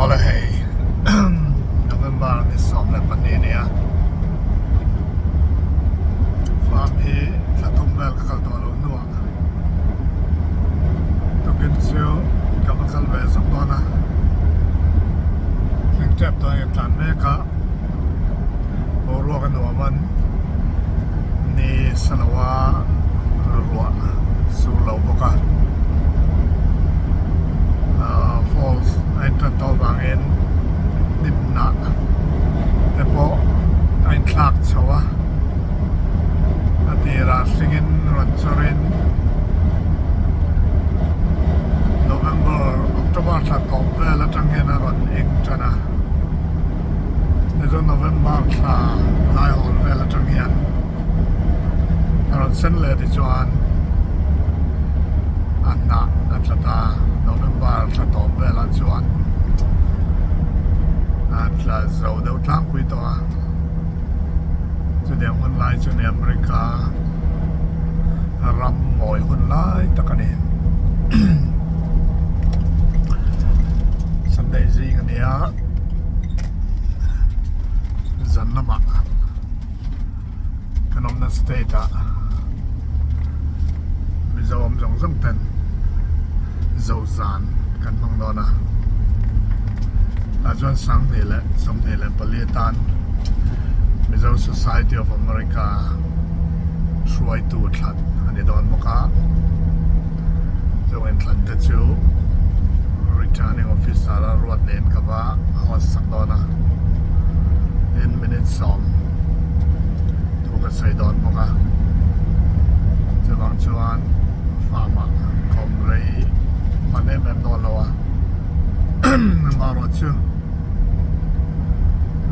Awle hei November ni 12 a ni a, farm hi thla thum vel ka kal tawh loh hnuah tukin chu ka va kal ve zawk dawn a, thleng tep dawn in tlan mek a, boruak a nuam a ni sa lo a ruah sur lo bawk a ahh falls a intan tawh avangin hnim hnah te pawh a inthlak chho a a tirah hringin rawn chawrin November October thla tawp vel atang hian a rawn eng tan a. Tichuan November thla lai hawl vel atang hian a rawn sen leh tichuan a hnah a tla ta November thla tawp velah chuan a tla zo deuh tlangpui tawh a chutiang hun lai chu ni America ram mawi hun lai tak a ni Sunday zing a ni a zan lamah kan awmna state ah Mizo awm zawng zawng ten zo zan kan hmang dawn a tah chuan 2024 atan Mizo Society of America hruaitu thlan a ni dawn bawk a chung inthlan te chu returning officer a ruat nen ka va host sak dawn a tin minute sawm thu ka sawi dawn bawk a chuvang chuan farm ah ka awm rei hman em em dawn lo a amaherawhchu chu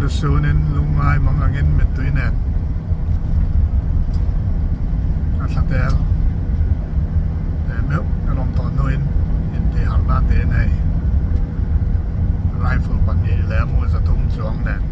Lusunin lungngai mang angin mittui nen a thla tel teh meuh kan awm tawh hnuin intihharhna tiin hei rifle pahnih leh a mu zathum chuang nen.